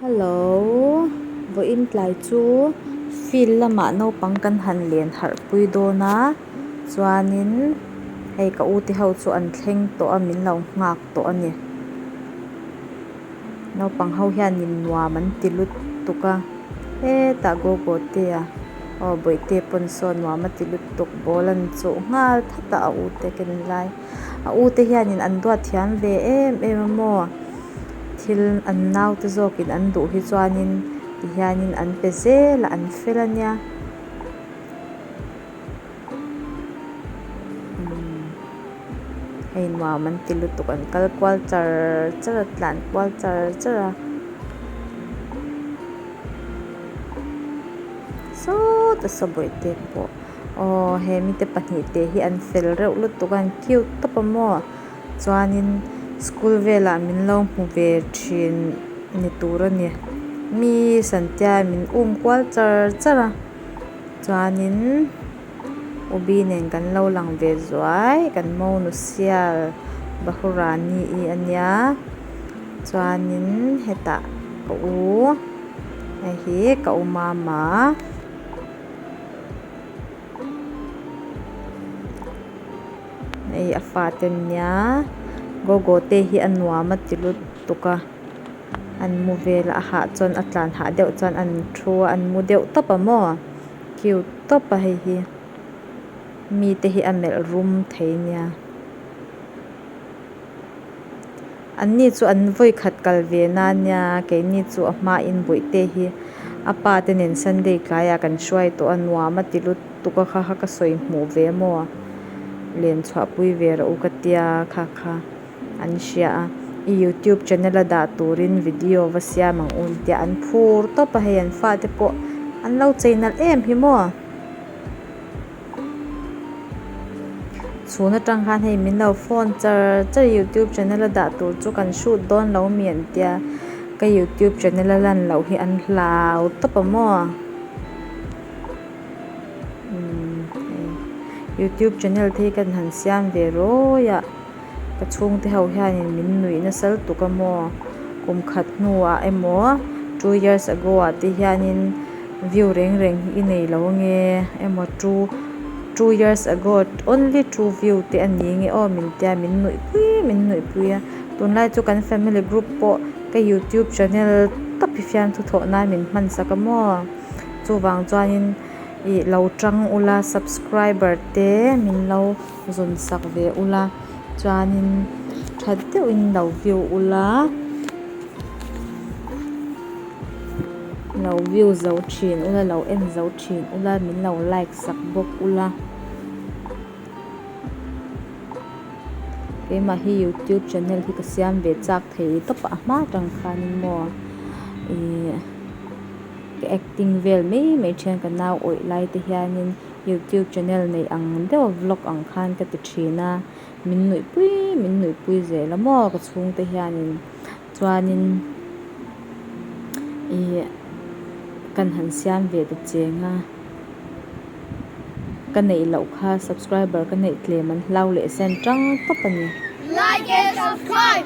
Hello, vawiin tlai chu field lamah naupang kan han len harh pui dawn a chuanin hei ka u te ho chu an thleng tawh a min lo nghak tawh a ni. Naupang ho hianin nuam an ti lutuk a hetah go go te a aw bawihte pawn saw nuam a ti lutuk ball an chuh nghal that a a u te ken lai a u te hianin an duat thiam ve em em a maw thil an naute zawkin an duh hi chuanin tihianin an pe zel a an fel a nia. Hei nuam an ti lutuk an kal kual char char a tlan kual char char a sawta saw bawihte pawh aw he mite pahnih te hi an fel reuh lutuk a an cute tawp a maw chuanin school velah min lo hmu ve thin ni tur a ni mi santia min um kual char char a chuanin. Ubi nen kan lo lang ve zuai kan monu sial Bahurani i a nia chuanin hetah ka u hei hi ka u mama hei a fate an nia gogo te hi a nuam a ti lutuk a an mu vel a a hah chuan a tlan hah deuh chuan an thu a an mu deuh tawp a maw. Cute tawp a hei hi mite hi a melh rum thei nia an ni chu an vawi khat kal ve na nia keini chu a hmain bawihte hi a pa te nen sunday tlaiah kan hruai tawh a nuam a ti lutuk a kha kha ka sawi hmuh ve maw len chhuah pui ve rawh u ka tia kha kha. An hria a, i youtube channel a dah turin video va siam ang u tia an phur tawp a hei an fate pawh an lo chei nalh em hi maw. Chhun atang khan hei min lo phone char char youtube channel a dah tur chu kan shoot dawn lo mi an tia ka youtube channel a lan loh hi an hlau tawp a maw. Umm hei youtube channel te hi kan han siam ve rawi a. Ka chhungte ho hianin min nuih nasa lutuk a maw? Kum khat hnuah emaw two years ago ah te hianin view reng reng hi i nei lo ange emaw two two years ago only two view te a ni nge aw min tia min nuih pui min nuih pui a tunlai chu kan family group pawh ka youtube channel tawp hi fiamthu thawh nan min hman sak a maw chuvang chuanin ih lo tang ula subscriber te min lo. Zawn sak ve ula chuanin tha deuhin lo view ula lo view zo thin ula lo en zo thin ula min lo like sak bawk ula keimah hi youtube channel hi ka siam ve chak thei tawp a a hma atang khanin maw ihh ka acting vel mai mai thian ka nau awih lai te hianin. Youtube channel neih ang deuh vlog ang khan ka ti thin a, min nuih pui min nuih pui zel a maw ka chhungte hianin chuanin ih kan han siam ve ta cheng a, ka neih loh kha subscriber ka neih tlem an hlau leh sen tang tawp a ni. Like and subscribe.